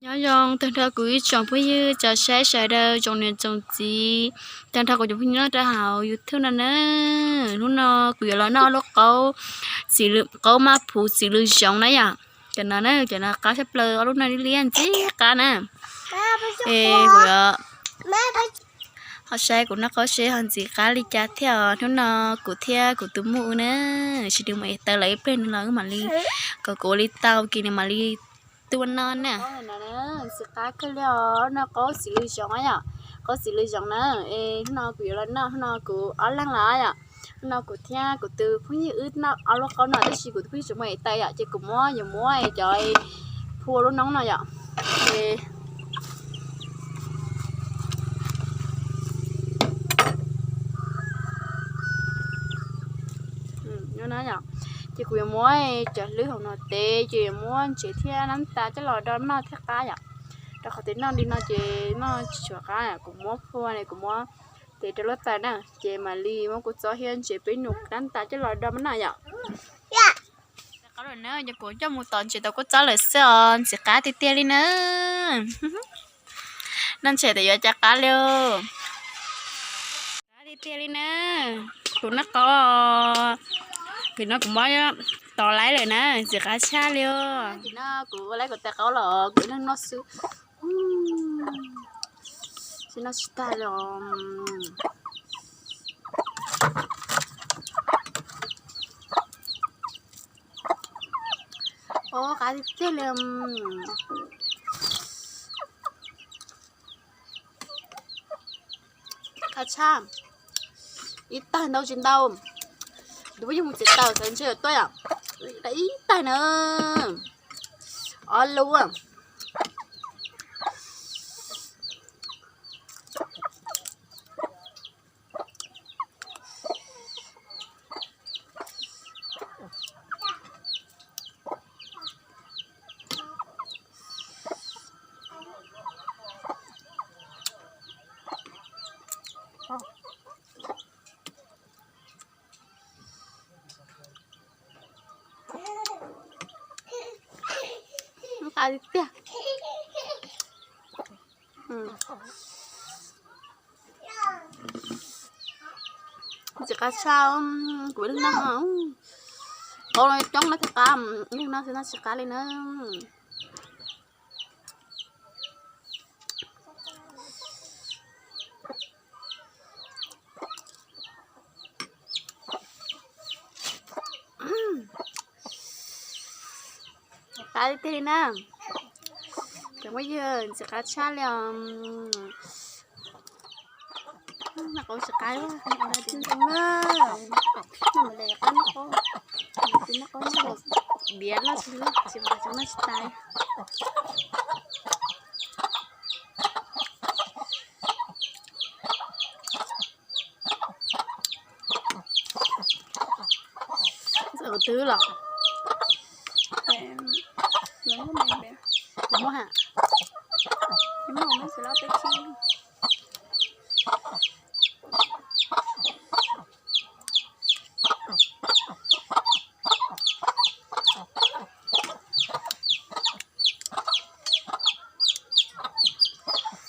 Nyob zoo tag nrho kuv ib tsoom phooj ywg cov saib sawv daws tsoom niam tsoom txiv, tag nrho kuv cov phooj ywg nyob rau hauv YouTube no na. Hnub no kuv yuav los noj lub qaub txiv lw, qaub maj phuv txiv lws zoov na yom. Cov no na, cov no qab tshaj plaws, ob lub no liab liab ntxim qab na. Es kuv yuav ho saib kuv noj qaub seb ho ntxim qab li cas thiab os. Hnub no kuv thiab kuv tus muam wb na, sib nrug mus ev taws lawm ib pliag no los wb mam li, kom kuv ua li tau kis nws mam li tuaj noj na. Ntxim qab kawg li os, noj qaub txiv lws zoov yom, qaub txiv lws zoov na. Es hnub no kuv yuav los noj, hnub no kuv ob leeg los yom, hnub no kuv thiab kuv tus phooj ywg wb noj ob lub qaub no, tab sis kuv tus phooj ywg tseem mus ev taws yom, ces kuv muab, yuav muab cov phua lub noob no yom. Ces ces kuv yuav muab cov hlwb hauv no tev, ces yuav muab ntsev thiab nab tas coj los do noj thiab qab yom. Rau qhov tias noj li no ces noj tsis tshua qab, kuv muab phua ne, kuv muab tev rau lub taws na, ces mam li muab kua txob thiab ntsev peb num nab tas coj los do noj yom. Qaub lawm na, ces kuv coj mus tom ntsev tom kua txob lawm xwb os, ntxim qab tiag tiag li na. Noj ntsev tias yuav cas qab li. Qab tiag tiag li na. Kuv noj qaub, kuv no kuv muab tos laib lawm na, ntxim qab tshaj li. Kuv ua laib kuv tais qaub los kuv ib leeg noj xwb. Tsis noj tsis tag li. Qab tiag tiag li. Qab tshaj. Ib taig ntau tsis ntau. Tus phooj ywg mus txiav taws xav ntshe yuav tuaj yom. Ib taig na. Ob lub. Qab tiag tiag. Ntxim qab tshaj, kuv ib leeg noj. Qaub no coob no thiaj qab, ib leeg noj xwb noj tsis qab li na. Qab tiag tiag li na. Cov phooj ywg, ntxim qab tshaj li os. Noj qaub tsis qab, noj qaub, noj qaub, diav loj tsis loj tsis vam tsis noj tsis tas. Txawm twb los. Kuv muab ha.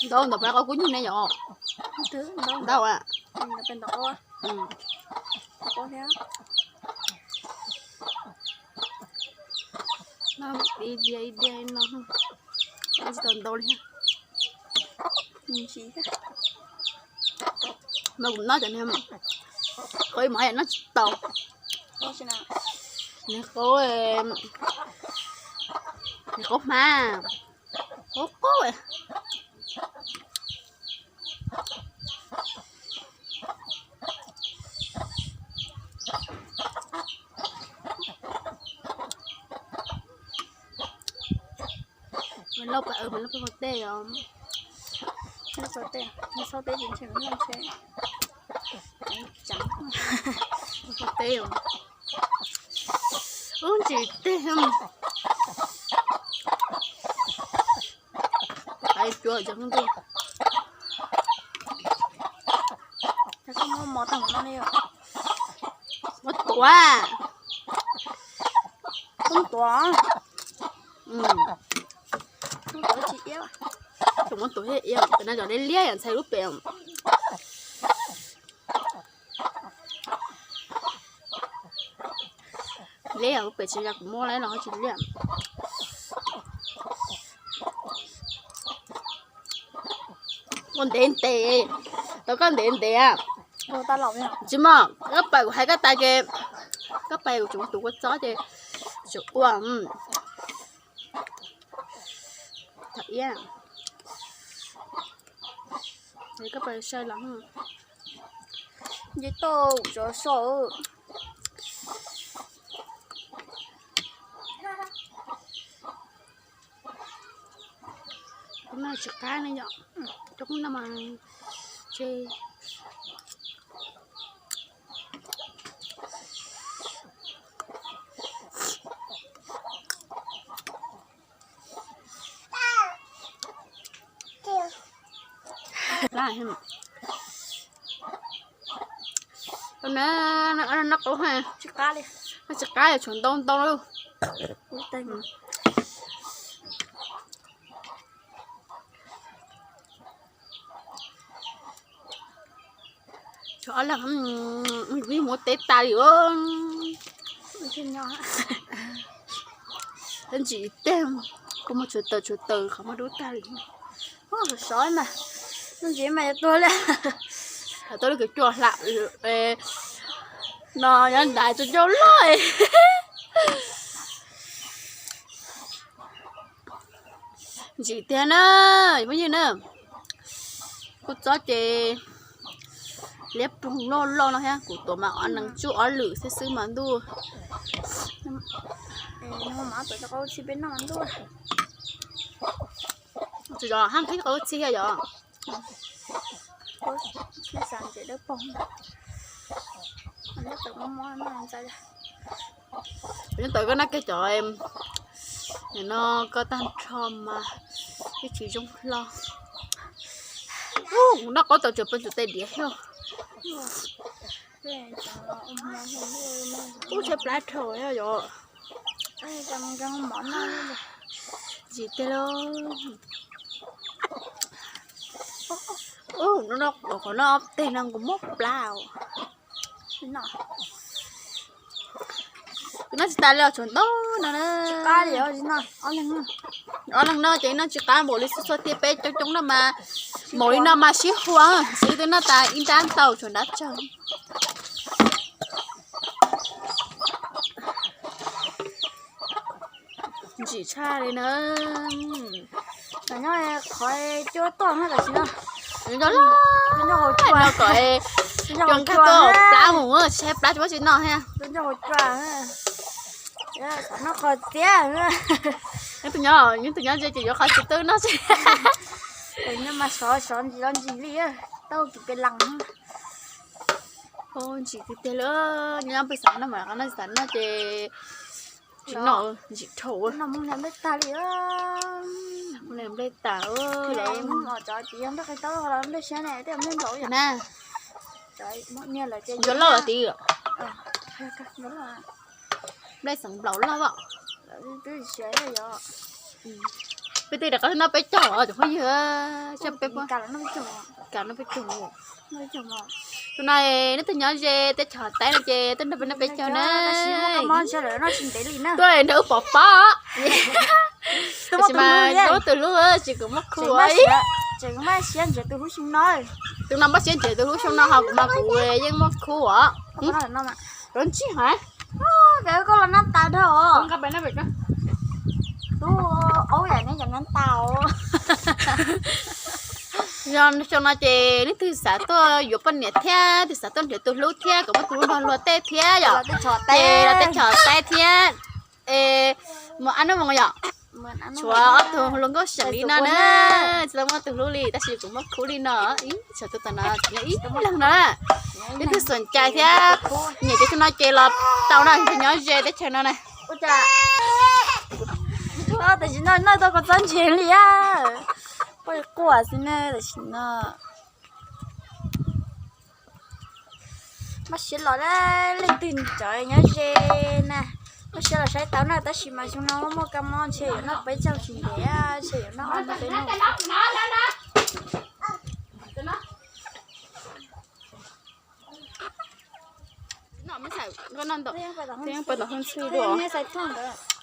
Ntau ntawm pab qaub kub nyuj ne yom. Ntau a. Ib diav ib diav no, tsis tau ntau li. Mas kuv noj cov niag qaub ib mov yom noj tsis tau. Niag qaub, niag qaub hmab, qaub qaub. Mas lauj, mas lauj peb qhov tej os. Peb qhov tej, peb qhov tej tsis ntshe mas lauj ntshe. Peb os. Ub ntsis tej. Qab cuab cov ntug. Muab mov tag no li. Muab tuav. Muab tuav. Muab tuav tsis Tsoom muaj tus thiab iab, pem no cov liab liab yam ntxhais lub pem. Liab yam lub pem tsis yog kuv muab los ho tsis liab. Ua ntev ntev, tau koj ntev ntev. Tsis muaj, koj pais kuv hais koj tas ces, koj pais kuv tseem ua tus kua txob ces tseem ua. Thaum iab, koj pais sai los nce toj sov so. Kuv no tsis qab ne yom, cov kuv no mas tse. Noj qab, tsis qab, tshuav ntau ntau lawm. Tshuav ob leeg, kuv yeej muab teb tas li. Ntsim tiag, kuv muaj tshuav taws tshuav taws qhov muaj dub tag li. Sov mas, ntsim mas yuav tuag li. Tau lub kws cua hla no nyob nrad tsaus ncauj loj. Ntsim tiag na, phooj ywg na. Kua txob ces liab ploog loj loj no thiab, kuv tuav mas ob nees tsuj ob lwm xwb xwb mas ntuj. Tsis zov hab qhib qau txhij yog. Nyob tau koj noj kiag cov no koj tag nrho mas ib tsis zoo hlo. Noj qaub tau tsuas pw tus tej diav xwb. Ub, tshaib plab dhau yog. Ntsim tiag lauj. Ub, qhov no ob teg no kuv mob plab. Kuv noj tsis tas li os, tshuav ntau no na. Ob leeg no ces noj tsis qab npaum li xwb, txhua tiag peb coob coob no mas, npaum li no mas sib hua, xwb twb noj tas ib nrab ntau tshuav nrab tsawg. Ntsim tshaj li na. Nyob qhov cua tuaj tam sim no, nyob hauv cua, cua nkag tuaj plab mus, tshaib plab tsis muab tsis noj thiab. Noj qhov tiab. Nyob tus nyob, nyob tus nyob ze ces yuav qhov tsis tub noj tsis. Nyob mas sov sov ntsis los ntsis li, tau kis pes lees. Ntsim tiag tiag li, nyob peb xav noj mas noj, tsis xav noj ces tsis noj, ntsim dhau. Noj mus nplej tag li, nplej tas lawm. Cov tsis yog nplej qe taub los nplej siab ne, tej nplej nplaum na. Cov loj los tid. Nplej xeem nplaum loj os. Peb tej rov qab noj peb caug os cov phooj ywg, peb, kav noj peb caug. Tus no neb twg nyob ze teb chaws Taib no ces tuaj nrog peb noj peb caug na. Tuaj nrog wb pov pob. Tab sis mas muaj tus hlub tsis, kuv muaj khub. Tus no npaj siab nrhiav tus hlub xyoo no ho kuv mas kuv yeej muaj khub os. Koj ntsib heev. Koj los nab tas dhau. Tub, aub yam ne yam nab tas. Yog xyoo no ces leej twg xav tuaj yuav poj niam thiab, twg xav tuaj nrhiav tus hlub thiab, kom muaj tus hlub nrog luag tej thiab yom, ces los teb chaws Taib thiab. Es mus ab nub moos yom, tshuav ob tug hluas nkauj seem li no na, tsis tau muaj tus hlub li, tab sis kuv muaj khub li no. Ib tsam tuaj tau no tsis nyob ib leeg no na. Leej twg xom cai thiab nyiam cov xyoo no ces los tau na, nyob ze teb chaws no na. Tam sim no noj tau kua txob ntses li, poj quaj xwb na tam sim no. Maj siab los, leej twg cov nyob ze na, Ua siab los saib tau na, tab sis mas xyoo no muaj kab mob ntshe yuav noj peb caug tsis ntev, ntshe yuav noj ob peb hnub.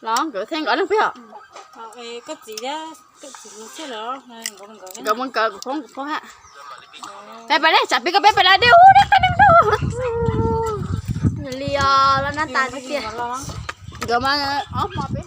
Los nkawd thiaj nkawd leej peb os. Nkawd mus nkawd, kuv phob kuv phob ha. Peb pais ne, tsam peb koj peb pais la dej ub, dej qab neeg dub. Li os, los nab tas tiag. Nkawd mas ob hmo peb